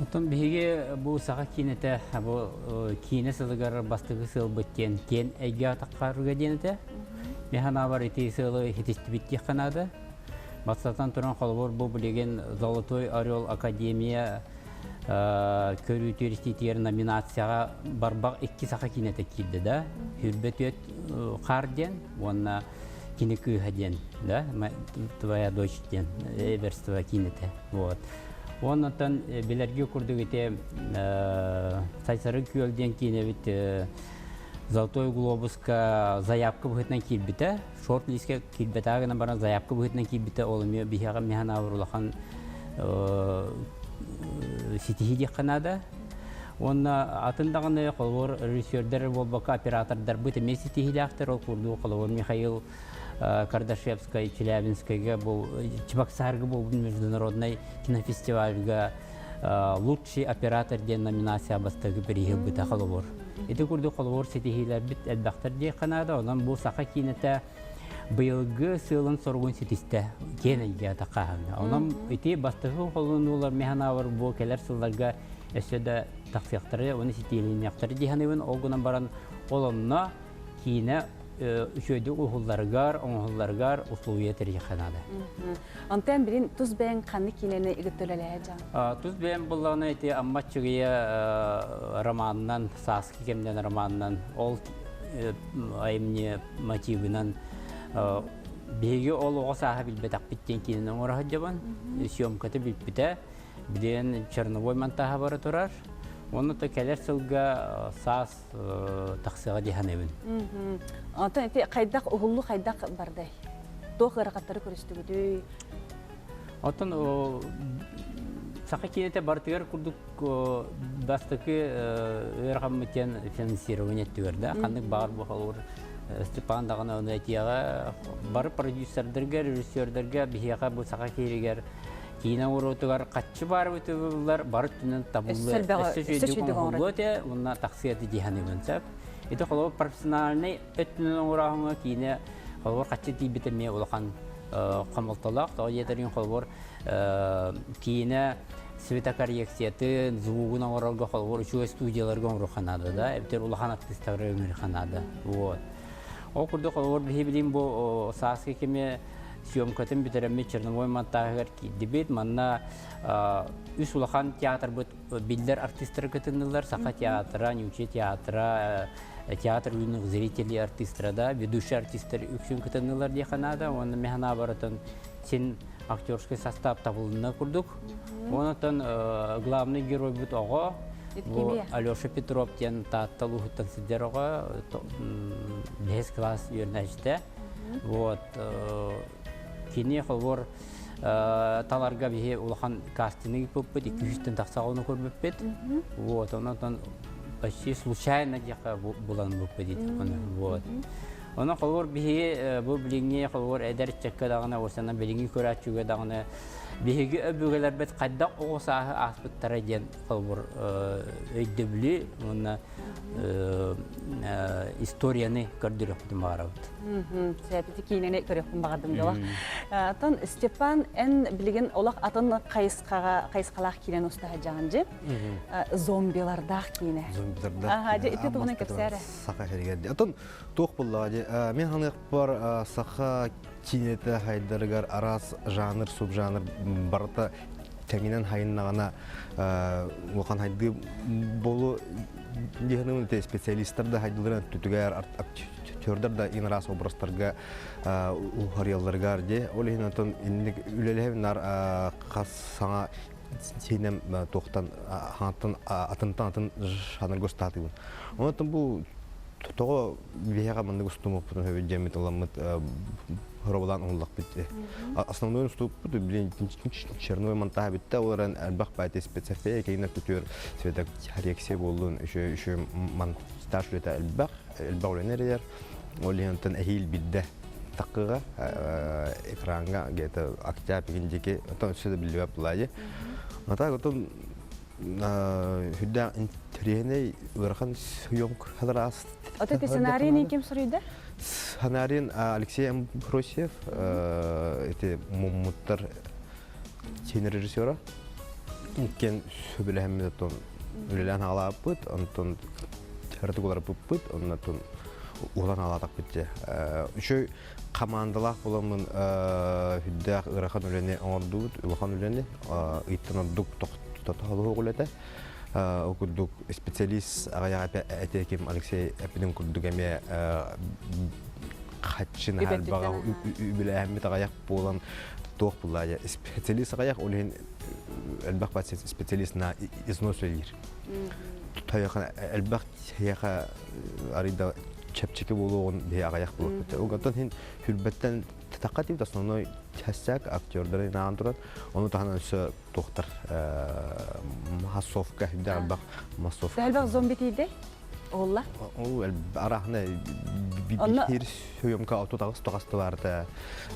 Оттон биһиги бу саха киинэтэ бу киинэ сылыгар бастакы сыалбыт диэн киэн эйгэ атаххарга диэн этэ. Мин санаабар ити сыалы хитистибит диэххэ наада. Бастатан туран холобур бу билигин Золотой Орел Академия көрүү туриститигэр номинацияҕа барбах икки саха киинэтэ киирдэ да. Хүрбэ түөт хаар диэн уонна кини кыыһа диэн да твоя дочь диэн эверство киинэтэ. Вот. Оннотон билэрги курдук ити Сайсары күөл диэн киинэбит Золотой глобуска заявка быһыытынан киирбитэ. Шорт-листке киирбэтэ гынан баран заявка быһыытынан киирбитэ ол эмиэ биһиэхэ миһанаабыр улахан ситиһии диэххэ наада. Уонна атын даҕаны холобур режиссердэр буолбакка оператордарбыт эмиэ ситиһиилээхтэр. Ол курдук холобур Михаил Кардашевскай Челябинскайга бу Чебоксарга буолбут международнай кинофестивальга лучший оператор диэн номинация бастакы бирииһи ылбыта холобур. Ити курдук холобур ситиһиилэрбит элбэхтэр диэххэ наада. Онон бу саха киинэтэ быйылгы сыалын-соругун ситистэ киэн эйгэ атаххааһыҥҥа. Онон ити бастакы холонуулар механаабар бу кэлэр сылларга өссө да тахсыахтары, уонна ситиилэниэхтэрэ дии саныыбын. Ол гынан баран ол онно киинэ үчүгэйдик уһулларыгар, оҥоһулларыгар условия тэрийиэххэ наада. Онтон билин тус бэйэҥ ханнык киинэни ыгытта үлэлэһэ дьаҥ? Тус бэйэм буллаҕына ити Амма Аччыгыйа романынан, Сааскы кэмнэн романынан, ол айымньы мотивынан биһиги ол оҕо сааһа билбэтэхпит диэн киинэни оҥоро сылдьабын. Съемката бүппүтэ. Билигин черновой монтаһа бара турар. Уонна то кэлэр сылга саас тахсыаҕа дии саныыбын. Онтон ити хайдах уһуллу хайдах бардай? Туох ыарахаттары көрүстүгүтүй? Оттон саха киинэтэ барытыгар курдук бастакы ыарахаммыт диэн финансирование өттүгэр да ханнык баҕар буолур Степан даҕаны ону этиэҕэ бары продюсердарга, режиссердарга биһиэхэ бу саха кииригэр киинэ оҥоруутугар хаччы баар бытыллар бары өттүнэн табыллы өссө үчүгэйдик оҥоһуллуо этэ уонна тахсыа этэ дии саныыбын сөп. Ити холобур профессиональнай өттүнэн оҥорооһуҥҥа киинэ холобур хаччы тиийбитэ эмиэ улахан хомолтолоох. Тоҕо диэтэрин холобур киинэ светокоррекциятын, звугун оҥорорго холобур үчүгэй студияларга оҥоруохха наада да, эбэтэр улахан артыыстары ыҥырыахха наада. Вот. Ол курдук холобур биһи билим бу сааскы кими съемкатын бүтэрэммит Черновой монтажыгар киирдибит. Манна үс улахан театрбыт биллэр артистары кытыннылар. Саха театра, Нючи театра, театр юных зрителей артистара да, ведущий артистар үксүн кытыннылар диэхэ наада. Уонна механа барытын син актерский состав табылынна курдук. Онотон главный геройбут оҕо бу Алеша Петров диэн Таатта улууһуттан сылдьар оҕо бэһис класс үөрэнээччитэ. Вот кини холбор таларга биһи улахан кастинг ыыппыппыт, икки үстэн тахса ону көрбүппүт. Вот, онон почти случайно диэхэ булан ылбыппыт Вот. Онон холобур биһиги бу билиҥҥи холобур эдэр ыччакка даҕаны, уонна билиҥҥи көрөөччүгэ даҕаны биһиги өбүгэлэрбит хайдах оҕо сааһы ааспыттара диэн холобур өйдөбүлү уонна историяны көрдөрүөхпүтүн баҕарабыт. Сээпити киинэни көрүөхпүн баҕардым дьолох. Оттон Степан, эн билигин олох атын хайысхаҕа хайысхалаах киинэни уста сылдьаҕын дьи. Зомбилардаах киинэ. Зомбилардаах Аха, дьэ ити туһунан кэпсээрэ. Саха сиригэр. Оттон туох буллаҕа дьи мен ханыахпар саха киинэтэ хайдарыгар араас жанр, субжанр барыта. тэҥинэн хайыннаҕына улахан хайдыы болу диһанымын те специалисттар да хайдыларын түтүгэр актердар да ин араас образтарга уһарыялларыгар де ол иһин онтон инник үлэлэһэбин нар хас саҥа синем туохтан хаҥаттан атынтан атын жанрга устаатыбын онтон бу тоҕо биһиэхэ маннык устумуппутун хөбүт дьэммит ыламмыт хоробулаан уһуллахпыт основной уступпут блин черной монтаж бүтте ол эрэн элбэх баайты спецэффект киинэ күтүөр света коррекция буоллун еще еще монтаж үлэтэ элбэх элбэх үлэни эрэйэр ол иһин эһиил бидде такыга экраҥҥа где-то октябрь диэки оттон өссө да биллибэт былаайы а так оттон Үрдээх интэриэһинэй ыарахан съемкалар аас. Ото сценарийын ким суруйда? Сценарийын Алексей Амбросьев, эти муммуттар кинорежиссера. Иккен сөбүлэһэммит оттон үлэлээн хаалааппыт, онтон ырытык уларыппыппыт, оннотон улан хаалаатахпыт дьэ. Үчүгэй хамаандалаах буоламмын үрдээх ыарахан үлэни оҥордубут, улахан үлэни ыйыттан ордук тохтолуох үлэтэ. Ол курдук специалист аҕыйах этиэким Алексей эппитин курдук эмиэ хаччын элбэҕэ үбүлээһиммит аҕыйах буолан туох буллаайа специалист аҕыйах ол иһин элбэх специалист на износ үлэлиир. Тойоха элбэх киһиэхэ арый да чэпчэки буолуоҕун биһи аҕыйах буолуохпут. Оттон иһин хүрбэттэн тахха тиийбит основной частяк актердары нааҕан туран, ону таһынан өссө туохтар массовка, үрдээх элбэх массовка. Элбэх зомби тиийдэй? Олла? Ол арахна биир съемка 68 тоҕасты баарта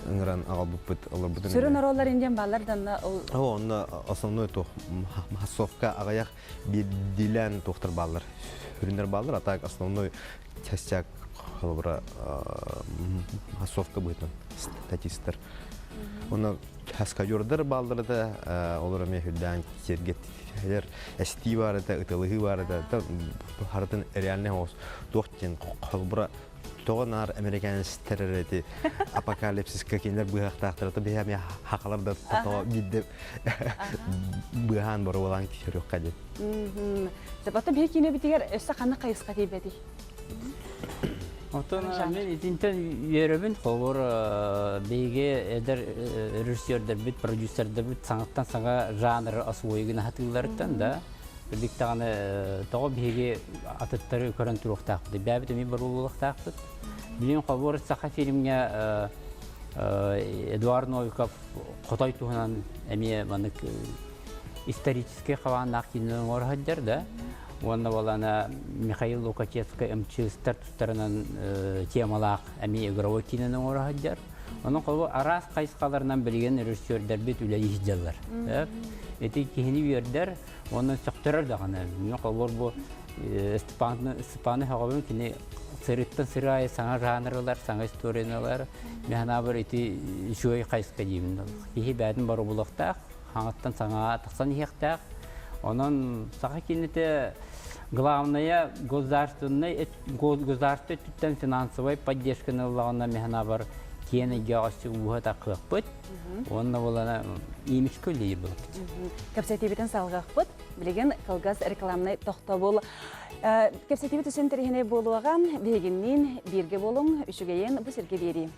ыҥыран аҕалбыппыт олорбутун. Сүрүн оруоллар индиан бааллар данна ол О, онно основной туох массовка аҕыйах биирдиилээн туохтар бааллар, сүрүннэр бааллар, а так основной частяк холобура массовка быһыытынан статистар. Онно каскадердар бааллар да, олор эмиэ үрдээн сиргэ эстии баар этэ, ытылыһыы баар этэ, харытын реальный туох диэн холобура тоҕо наар американецтэр эрэ ити апокалипсиска кинилэр быһахтаахтара то биһи эмиэ хахалар да тоҕо биирдэ быһаан боруолаан көрүөххэ диэн. Сапата биһи киинэбитигэр өссө ханна хайысха тиийбэтий? Оттон мен итинтэн үөрөбүн холобур биһиги эдэр режиссердэрбит, продюсердэрбит саҥаттан саҥа жанры освоигын аһатыыларыттан да Билик даҕаны тоҕо биһиги атыттары көрөн туруохтаахпыт, бэйэбит эмиэ боруобулуохтаахпыт. Билигин холобур Саха фильмҥэ Эдуард Новиков Хотой туһунан эмиэ маннык историческай хабааннаах киинэ оҥоро сылдьар да. Уонна буолана Михаил Лукачевскай МЧСтар тустарынан темалаах эмиэ игровой киинэни оҥоро сылдьар. Онон холобур араас хайысхаларынан билигин режиссердэрбит үлэлии сылдьаллар. Ити киһини үөрдэр, Онон сөхтөрөр даҕаны. Мин холобур бу Степан Степаны сөҕөбүн кини сырыттан сыры аайы саҥа жанрылар, саҥа историялар. Мин санаабар ити үчүгэй хайысха диибин. Киһи бэйэтин боробулуохтаах, хаҥаттан саҥа тахсан иһиэхтээх. Онон саха киинэтэ главное государственный государство өттүттэн финансовай поддержканы ыллаҕына мин санаабар киэн эйгэҕэ өссө ууһа тахыахпыт. Уонна буолана имичкэ үлэлиир буолбут. Кэпсэтиибитин салҕыахпыт. Билигин кылгас рекламнай тохтобул. Кэпсэтиибит үсөн тэрихинэй буолуоҕа. Биһигинниин бииргэ буолуҥ, үчүгэйин бу сиргэ биэрии.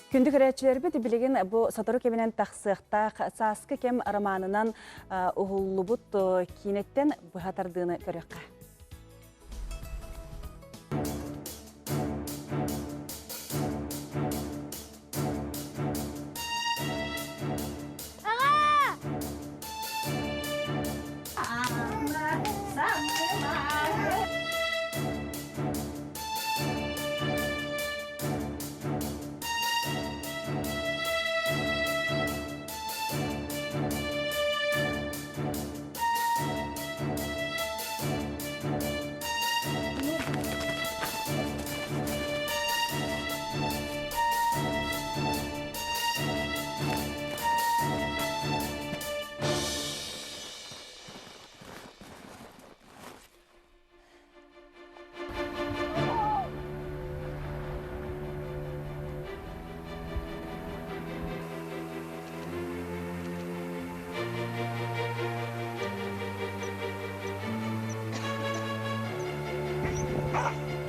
Күндү көрөөччүлэрбит билигин бу сотору кэминэн тахсыахтаах Сааскы кэм романынан уһуллубут киинэттэн быһа тардыыны көрүөххэ.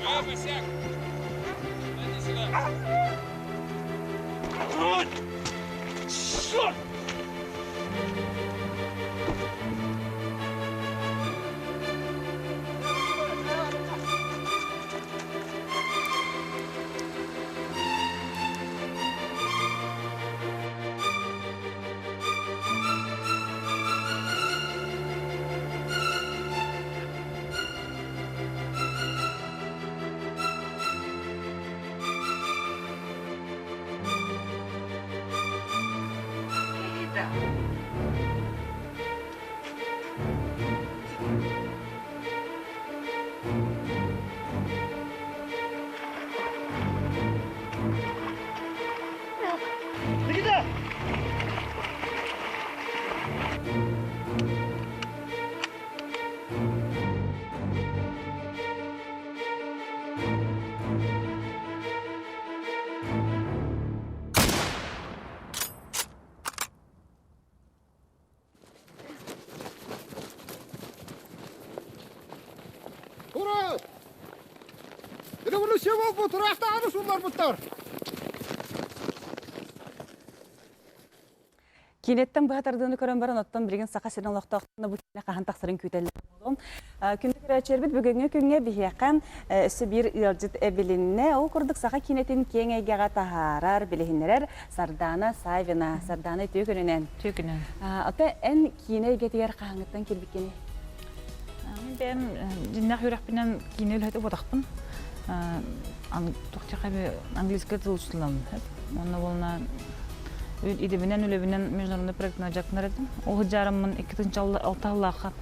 Эй, босяк! Иди сюда! Черт! Никита! Ура! Революция буолбут, ыраахтааҕы суулларбыттар! Киинэттэн быһа тардыыны көрөн баран, оттон билигин Саха сирин олохтоохторо бу киинэ хаһан тахсарын күүтэллэр буолуо. Күндү көрөөччүлэрбит, бүгүҥҥү күҥҥэ биһиэхэ өссө биир ыалдьыт эбилиннэ. Ол курдук саха киинэтин киэҥ эйгэҕэ таһаарар, билиһиннэрэр Сардаана Савина. Сардаана үтүө күнүнэн. Үтүө күнүнэн. Ата эн киинэ эйгэтигэр хаһааҥҥыттан киирбиккиний? Мин бэйэм дьиннээх үөрэхпинэн киинэ үлэһитэ буотахпын. Английскай тыл учууталым. Онно буолна идэбинэн үлэбинэн международный проектына дьарыктанар этим. Ол сылдьарыммын 2006 сыллаахха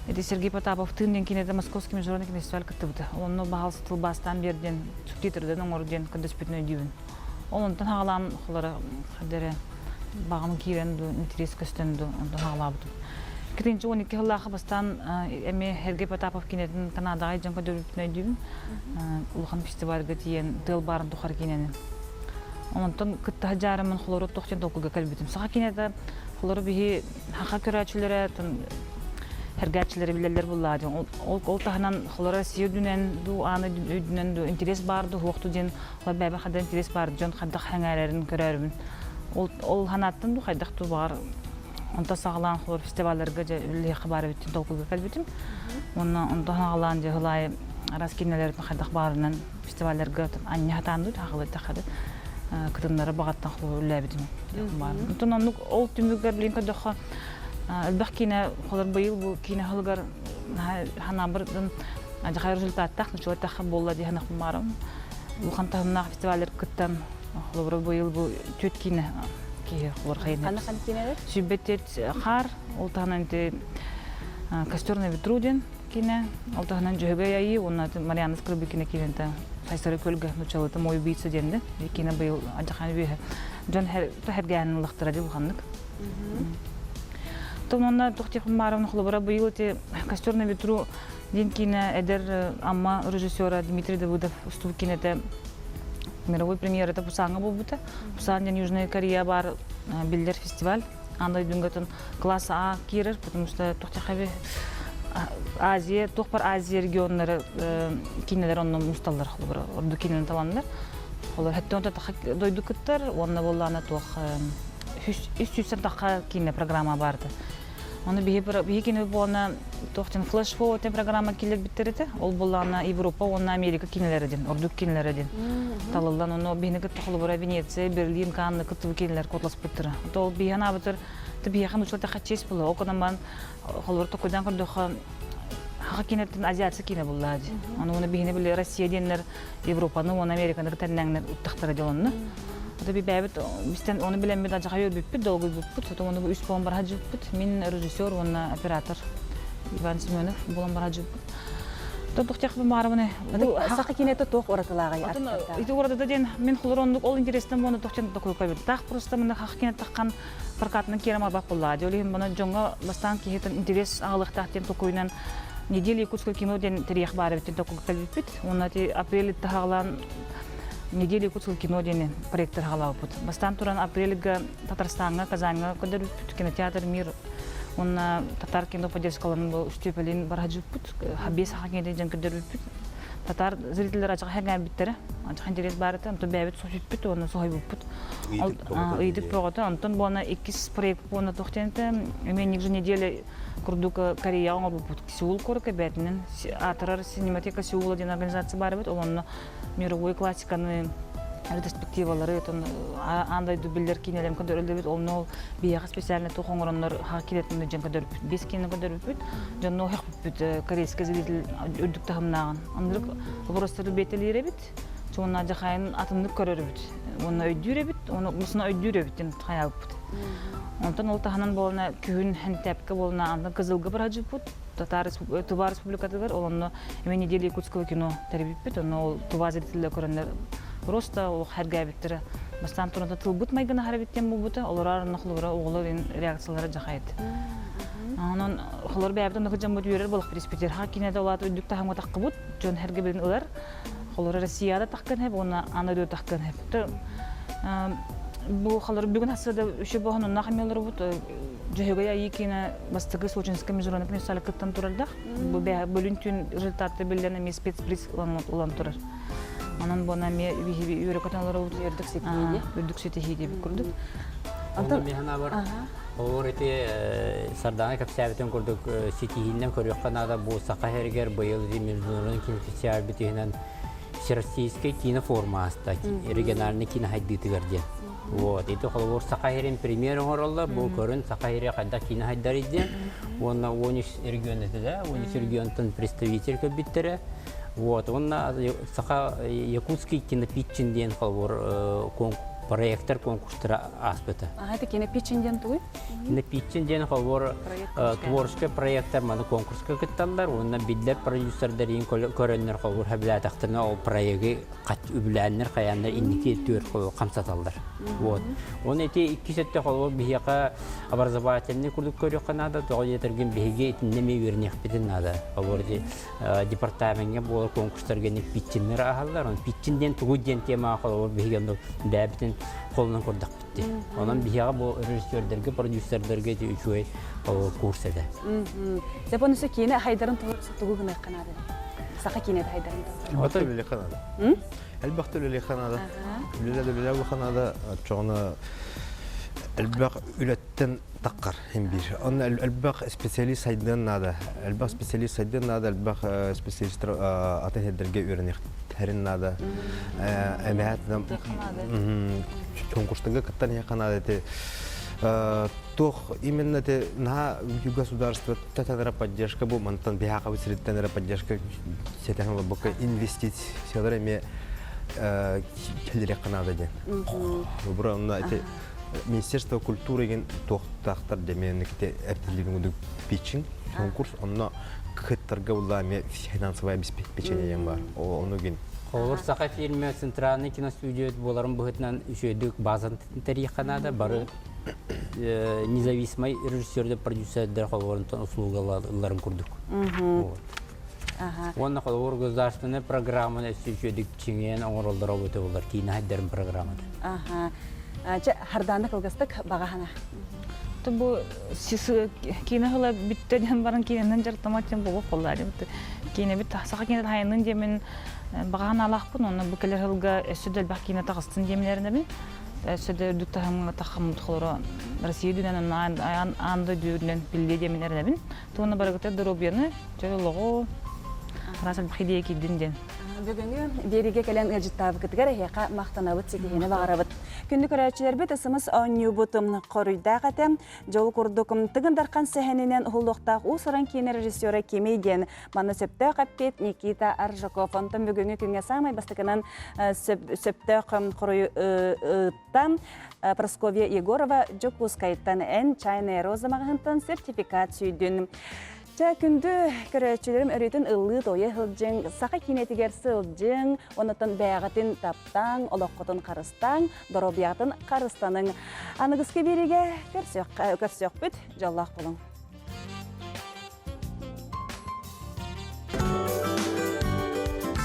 ити Сергей Потапов тыын диэн киниэтэ Московский международный кинофестиваль кыттыбыта. Онно баһаалыста тылбаастаан биэр диэн субтитрдан оҥор диэн көрдөспүтүн өйдүүбүн. Ол онтон хаалаан холора хадэрэ баҕам киирэн ду интерес көстөн ду онтон хаалаабытым. Китинчи 12 сыллаахха бастаан эмиэ Сергей Потапов киниэтин Канадаҕа илдьэн көрдөрбүппүн өйдүүбүн. Улахан фестивальга тиийэн тыал баарын тухары киинэни. Онтон кытта дьаарыммын холору тохтен толкуйга кэлбитим. Саха киниэтэ холору биһи хаха көрөөччүлэрэ хэргээччилэри билэллэр буллаа диэн. Ол, ол таһынан холоро Россия үрдүнэн дуу, ааны үрдүнэн дуу интерес баар дуу, хуохту диэн олор бэйбэ хада интерес баар дьон хайдах хэҥээрэрин көрөөрүбүн. Ол, ол ханааттан дуу хайдах дуу баҕар онто саҕалаан холор фестивалларга дьэ үлэлиэххэ баар эбит толкуйга кэлбитим. Уонна онтон саҕалаан дьэ хылаайы араас кинилэрин хайдах баарынан фестивалларга анньа хатаан дуу хахылыйтахады кытыннары баҕаттан холор үлэлээбитим. Онтон оннук ол түмүгэр билин көрдөххө элбэх киинэ холор быйыл бу киинэ хылыгар ханаабырдын ажахай результаттаах нучула буолла дии ханахмаарым улахан таһымнаах фестиваллар кыттан холобура быйыл бу түөрт киинэ киһи холор хайын Ханна хан киинэлэр? Сүбэтет хаар, ол таһынан ити Костер на ветру диэн киинэ, ол таһынан Дьөһөгөй айыы уонна Марианна Скрыбыкина киинэтэ Сайсары көлгө нучалыта Мой убийца диэн да киинэ быйыл адьахан үөһэ дьон хэргээнин ыллахтара дии улаханнык. Том онно Тохтихун Маровна холобура быйыл ити Костер на ветру диэн киинэ эдэр Амма режиссера Дмитрий Давыдов устубут киинэтэ мировой премьерата Пусаҥҥа буолбута. Пусан диэн Южная Корея баар биллэр фестиваль. Аан дойдуҥгатын класс А киирэр, потому что туохтахаби Азия, туох бар Азия регионнары киинэлэр онно мусталлар холобура, ордук киинэни таланнар. Холор хэттэн дойду кыттар, уонна буоллаана туох үс сүүстэн тахха киинэ программа баарда. Ону биһи биһи кини буолна туох диэн флеш форвард диэн программа киллэрбиттэр этэ. Ол буоллаҕына Европа уонна Америка кинилэрэ диэн, ордук кинилэрэ диэн талыллан ону биһини кытта холобура Венеция, Берлин, Канны кыттыбы кинилэр куотласпыттара. То ол биһи анаабытыр биһиэхэ нучча тэхэ честь була. Ол гынан баран холобура токуйдаан көрдөххө хаха кинеттен азиатсы кине буллаа дии. Ону уонна биһини били Россия диэннэр Европаны уонна Американы кытарнэҥнэр ыттахтара дьолонно. Ото би бэйэбит бистен оны билэммит ажаха өрбүппүт, долгуйбуппут, сото оны үс буолан бараха жыппыт. Мин режиссер уонна оператор Иван Семенов буолан бараха жыппыт. Тохтях баарыбыны. Саха кинета туох уратылааҕый Ити уратыта диэн мин холор оннук ол интерестен буону тохтен токуйка таах просто мына хах кине таххан прокатынан киэрем арбах буллаа. Дьол иһин бұны дьоҥҥо бастаан киһитин интерес аҕалыахтаах диэн токуйунан неделя якутского кино диэн тэриэх баар эбит токуй кэлбиппит. Уонна ти апрель таһаҕалаан неделя якутского кино диэн проектор хаалаабыппыт. Бастаан туран апрельга Татарстаҥҥа, Казаньҥа көрдөрбүппүт кинотеатр Мир уонна татар кино поддержкаларын бу үстүөпэлин бараһадьыппыт. Хабес саха кино дьон көрдөрбүппүт. Татар зрителлэр ачаҕа хэҥээрбиттэрэ. Ачаҕа интерес баар этэ. Онтон бэйэбит соһуйбут уонна соһуйбуппут. Ыйытык бөҕөтө. Онтон буона иккис проект буона туох диэн этэ. Эмиэ ниже неделя курдук Кореяҕа оҥорбуппут. Сеул куоракка бээтинэн аатырар Синематека Сеула диэн организация баар эбит. Ол онно мировой классиканы ретроспективалары аан дойду биллэр киинэлэрин көрдөрөллөбүт онно ол биһиэхэ специально туох оҥороннор хаҕа киинэтин дьон көрдөрбүт биэс киинэ көрдөрбүппүт дьонно өһөхпүппүт корейскай зритель үрдүк таһымнааҕын оннук вопростары бэтэлиир эбит уонна дьахайын атыннык көрөр эбит уонна өйдүүр эбит уонна мусуна өйдүүр эбит диэн хайаабыппыт онтон ол таһынан буолна күһүн хэнтээпкэ буолна антон кызылга баражыппыт Татар Тува Республикатыгар ол онно Эмиэ неделя якутского кино тэрийбиппит, онно ол Тува зрителлэр көрөннөр просто олох хэргээбиттэрэ. Бастаан туран тылбыт майгына харабит диэн буолбута, олорор онно холобура оҕолор реакциялара дьахайыт. Онон холор бэйэбит онно дьоммут үөрэр буолах бириспитир. Ха кинеде олаат үрдүк таһымга тахкыбыт, дьон хэргэ билин ылар. Холор Россияда тахкан хэп, уонна аны дойду тахкан хэп. Бу холор бүгүн хасыда үчү боһон онно хамелорубут Дьөһөгөй Айыы киинэ бастакы Сочинскай международный кинофестиваль кыттан турардах. Бу бөлүн түүн результаты биллэн эмиэ спецприз ылан турар. Онон буона эмиэ биһиги үөрэ-көтөн олоробут. Үрдүк ситиһии. Үрдүк ситиһии диэбит курдук. Антон миһанабар Олор ити Сардаана кэпсээбитин курдук ситиһиинэн көрүөххэ наада бу Саха сиригэр быйыл международный кинофестиваль бүтүһүнэн Всероссийскай кинофорум ааста региональный кинохайдыытыгар диэн. Вот, ити холобур Саха сирин премьер оҥороллор, бу көрүн Саха сири хайдах киинэ хайдар диэн. Уонна 13 регион этэ да, 13 регионтан представитель көрбүттэрэ. Вот, уонна Саха Якутский кинопитчин диэн холобур проектор конкурстара ааспыта. А, это кинопитчин диэн тугуй? Кинопитчин диэн холобур творческий проекттар маны конкурска кытталлар, уонна биллэр продюсердар иин көрөннөр холобур хэбилээтэхтэринэ ол проегы үбүлээннэр хайааннар инники өттүгэр хамсаталлар. Вот. Оны ити иккис өттө холобур биһиэхэ образовательный курдук көрүөххэ наада, тоҕо диэтэргин биһиги итиннэ эмиэ үөрэниэхпитин наада. Холобур ити департамеҥҥа буолар конкурстарга ини питчиннэр ааһаллар. Оны питчин диэн тугуй диэн темаҕа холобур биһиги онно бэйэбитин холунан көрдөхпүт дии. Онон биһиэхэ бу режиссердэргэ, продюсердэргэ ити үчүгэй курс этэ. Жапон өссө киинэ хайдарын тугу гыныахха наада? Саха киинэтэ хайдарын Элбэх үлэлиэххэ наада. Элбэх үлэлиэххэ наада. Үлэлэ да үлэлиэххэ наада. Оччоҕуна элбэх үлэттэн таххар хин биир. Онно элбэх специалист сайдыан наада. Элбэх специалист сайдыан наада, элбэх специалисттар атын сирдэргэ үөрэниэхтэрин наада. Эмэһэт конкурстарга кыттан иһиэххэ наада ити туох именно ити наһаа государство эрэ поддержка бу мантан биһаахабыт сириттэн эрэ поддержка сэтэн олорбукка инвестициялар эмиэ кэлириэххэ наада диэн. Бу онно ити Министерство культуры деген туохтаахтар демиэн ити эптилибин курдук питчинг конкурс онно кыттарга булла эмиэ финансовое обеспечение диэн бар. Ону гин Холобур Саха фильмэ центральный киностудия буоларын быһыытынан үчүгэйдик базан тэрийиэххэ наада. Бары независимый режиссердэр, продюсердэр холобурунтан услугаларын курдук. Уонна холобур государственная программаны өссө үчүгэйдик чиҥээн оҥороллоро эбитэ буоллар киинэ хайдарын программата. Чэ, Хардаана кылгастык баҕа хана. Бу киинэ ыла бүттэ диэн баран киинэнэн дьарыктаммат диэн буолуох буолла. Киинэбит саха киинэтин хайанын диэмин баҕа санаалаахпын уонна бу кэлэр сылга өссө да элбэх киинэ таҕыстын диэмин эрэнэбин. Өссө да үрдүк таһымҥа таххаммыт холоро Россия үрдүнэн аан дойду үрдүнэн биллиэ диэмин эрэнэбин. Туонна барыгыта доруобуйаны, чөл олоҕу, араас элбэх идея киирдин диэн. Бүгүҥҥү биэриигэ кэлэн ыалдьыттаабыкытыгар эһиэхэ махтанабыт, ситиһиини баҕарабыт. Күндү көрөөччүлэрбит ысымыс оонньуубут хоруйдаах этэ. Дьол курдук Тыгын Дархан сэһэнинэн уһуллуохтаах уус-уран киинэ режиссера кимий диэн манна сөптөөх эппиэт Никита Аржаков. Онтон бүгүҥҥү күҥҥэ саамай бастакынан сөптөөх хоруйу ыытта Прасковья Егорова Дьокуускайтан эн Чайная роза маҕаһыынтан сертификат сүүйдүн. Чэ, күндү көрөөччүлэрим өрүүтүн ыллыы-туойа сылдьыҥ, саха киинэтигэр сылдьыҥ, оннуттан бэйэҕитин таптааҥ, олоххутун харыстааҥ, доруобуйаҕытын харыстаныҥ. Аныгыскы биэриигэ көрсүөхпүт, дьоллоох буолуҥ.